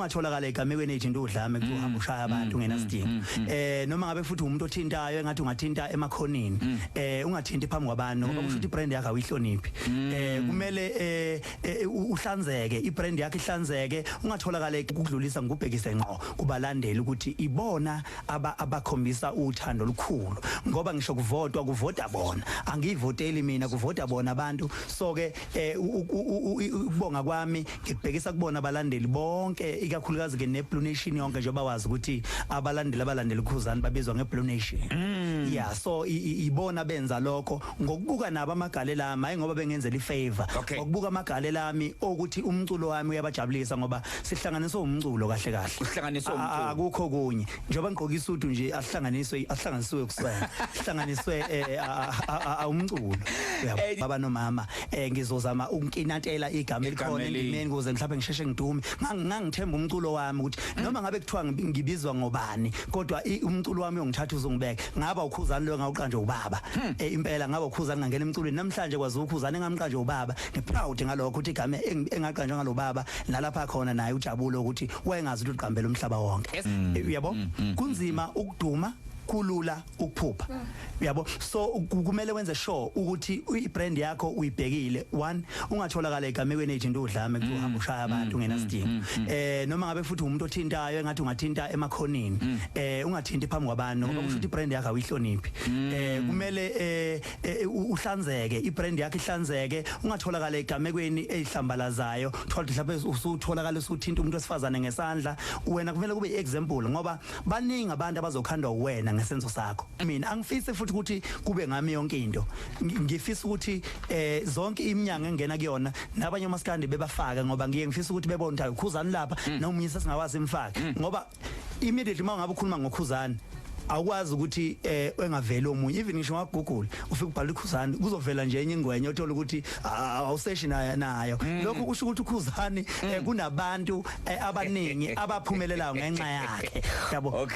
Ungatholakala egamekweni ethi into udlame, kuthiwa uhamba ushaya abantu ungenasidingo. Noma ngabe futhi umuntu othintayo, engathi ungathinta emakhoneni, ungathinti phambi kwabantu, ngoba kusho ukuthi ibrand yakho awuyihloniphi. Kumele uhlanzeke, ibrand yakho ihlanzeke, ungatholakala ukudlulisa. Ngubhekise ngqo kubalandeli ukuthi ibona abakhombisa uthando olukhulu, ngoba ngisho kuvotwa, kuvota bona, angiyivoteli mina, kuvota bona abantu. So ke ukubonga kwami ngikubhekisa kubona abalandeli bonke, ikakhulukazi ke ne Blue Nation yonke, njengoba wazi ukuthi abalandeli abalandela uKhuzani babizwa nge Blue Nation. Yeah, so ibona benza lokho ngokubuka nabo amagalelo ami, hayi ngoba bengenzela ifavor, ngokubuka amagalelo ami ukuthi umculo wami uyabajabulisa, ngoba sihlanganiswe umculo kahle kahle. Uhlanganiswe umculo. Akukho kunye. Njengoba ngigqoka isudu nje, ahlanganiswe, ahlanganisiwe kuswena, hlanganiswe umculo, uyabo. Baba nomama, ngizozama ukunkinatela igama elikhona endimeni ukuze mhlawumbe ngisheshe ngidume. Ngangithemba umculo wami ukuthi noma ngabe kuthiwa ngibizwa ngobani, kodwa umculo wami uyongithatha uzongibeka. Ngaba uKhuzani lo ngawuqanjwe ubaba. Impela ngaba uKhuzani, ngangena emculweni namhlanje kwazi uKhuzani engamqanjwe ubaba. Ngiproud ngalokho, ukuthi igama engaqanjwa ngalo baba nalapha khona naye ujabule ukuthi wayengazi ukuthi uqambela umhlaba wonke, uyabo. Kunzima ukuduma, kulula ukuphupha, uyabo. So kumele wenze sure ukuthi ibrand yakho uyibhekile. One, ungatholakala egamekweni ethi into udlame, kuthiwa uhamba ushaya abantu ungenasidingo. Noma ngabe futhi umuntu othintayo, engathi ungathinta emakhoneni, ungathinti phambi kwabantu, ngoba kusho ukuthi ibrand yakho awuyihloniphi. Kumele uhlanzeke, ibrand yakho ihlanzeke, ungatholakala egamekweni ezihlambalazayo, thola ukuthi mhlawumbe usutholakala usuthinta umuntu wesifazane ngesandla. Wena kumele kube iexample, ngoba baningi abantu abazokhandwa uwena ngesenzo sakho. Mina angifisi futhi ukuthi kube ngami yonke into. Ngifisa ukuthi zonke iminyango engena kuyona nabanye omaskandi bebafaka, ngoba ngiye ngifisa ukuthi bebone ukuthi uKhuzani lapha, nomunye sesingawazi imfake, ngoba immediately uma ngabe ukhuluma ngoKhuzani, awukwazi ukuthi engaveli omunye. Even ngisho nga Google ufike ubhala uKhuzani, kuzovela nje enye ingwenye othola ukuthi awuseshi nayo. Lokho kusho ukuthi uKhuzani kunabantu abaningi abaphumelelayo ngenxa yakhe, yabo.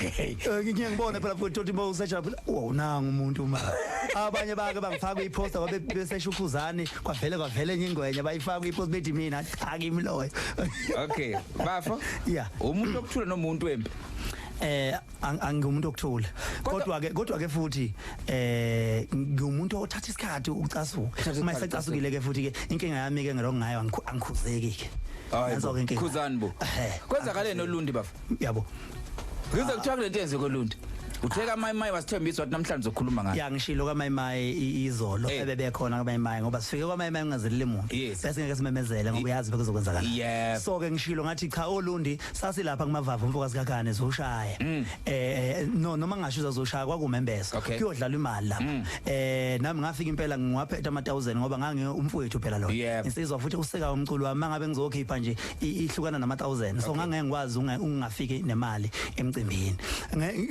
Ngiye ngibone phela futhi ukuthi bawusesha phela, oh, nangu umuntu ma abanye bake bangifaka iposter babe besesha uKhuzani, kwavele kwavele enye ingwenye bayifaka iposter, bethi mina cha, kimi loyo. Okay, bafo. Yeah. Umuntu okuthula nomuntu wempi? Angiwumuntu okuthula, kodwa ke futhi ngiwumuntu othatha isikhathi ukucasuka. Uma esecasukile ke futhi ke, inkinga yami ke ngero ngayo, angikhuzeki ke. Nanso ke inkinga. Khuzani bo. Kwenzakale noLundi, bafo? Yabo. Ngize kuthiwa kulento yenze koLundi. Utheka Mayi wasithembisa wathi namhlanje uzokhuluma ngayo. Ya, ngishilo kaMayi izolo, ebebekhona kaMayi, ngoba sifike kwaMayi ungazelele muntu, bese ngeke simemezele ngoba uyazi bekuzokwenzakala. So ke ngishilo ngathi cha, oLundi sasilapha kumavava umfokazi kaKhane zoshaya, no, noma ngisho uzoshaya kwakumembeso, kuyodlala imali lapha. Nami ngafika impela ngiwaphethe ama 1000, ngoba ngangi umfowethu phela lo, insizwa futhi useka umculo wami. Mangabe ngizokhipha nje ihlukana nama 1000, so ngangeke ngikwazi ungafiki nemali emcimbini.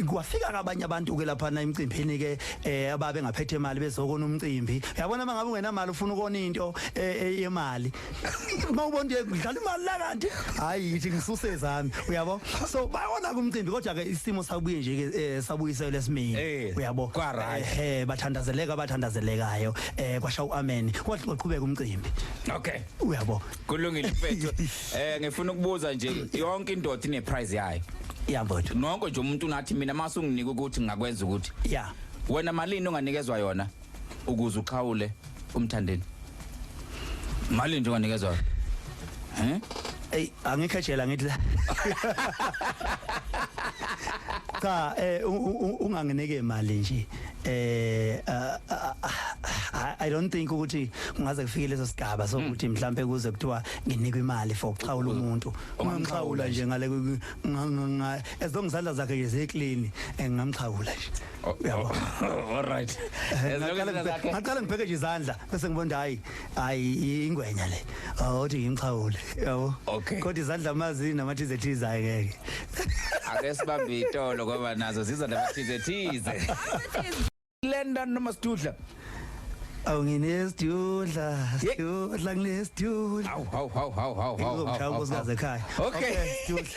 Kwafika abanye abantu ke lapha na emcimbini ke ababe ngaphethe imali bezokona umcimbi. Uyabona, mangabe ungenamali ufuna ukona into yemali, mawubona nje kudlala imali la, kanti hayi, yithi ngisuse zami, uyabo. So bayona kumcimbi, kodwa ke isimo sabuye nje ke sabuyiselwe esimeni, uyabo. Kwa right. Bathandazeleka abathandazelekayo, kwasha uamen, kwaqhubeka umcimbi. Uyabo. Kulungile mfethu. Ngifuna ukubuza nje, yonke indoda ine price yayo. Yabona. Nonke nje umuntu unathi mina mase unginika ukuthi ngakwenza ukuthi. Wena malini onganikezwa yona ukuze uxhawule umthandeni? Malini nje onganikezwa yona? Eh? Ey, angikhejela ngithi la. Cha, unganginike imali nje. I don't think ukuthi kungaze kufike leso sigaba sokuthi mhlambe kuze kuthiwa nginikwe imali for ukuxhawula umuntu. Ungamxhawula nje ngale as long izandla zakhe nje ziclean, ngingamxhawula nje. Uyabo. All right. As long as zakhe Ngaqala ngibheke nje izandla, bese ngibona hayi hayi, ingwenya le. Awuthi ngimxhawule, yabo. Kodwa izandla mazi namathize thize, ayeke. Ake sibambe itolo, ngoba nazo ziza namathize thize. Lenda noma sidudla? Awu, nginesidudla, sidudla, nginesidudla. Hawu hawu hawu hawu hawu hawu. Ngizomshaya unkosikazi ekhaya. Sidudla.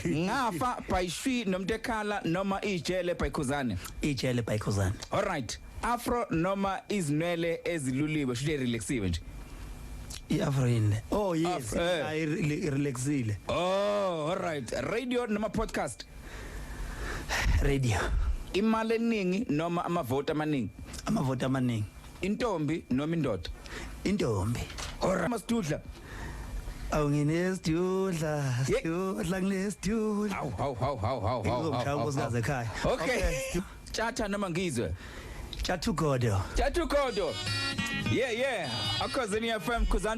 Ngafa by Shwi noMntekhala noma Ijele by Khuzani? Ijele by Khuzani. All right. Afro noma izinwele eziluliwe, shuthi relaxiwe nje? I-afro yini le? Oh yes. Afro, eh. Ayi, relaxile. Oh, all right. Radio noma podcast? Radio. Imali eningi noma amavoti amaningi? Amavoti amaningi. Intombi noma indoda? Intombi. Alright, masidudla. Awu, nginesidudla. Sidudla, nginesidudla. Hawu, hawu, hawu, hawu, hawu, hawu. Ngizomshaya unkosikazi ekhaya. Okay, Tshatha noma Ngizwe? Tshatha ugodo. Tshatha ugodo. Yeah, Akhozini FM, Khuzani.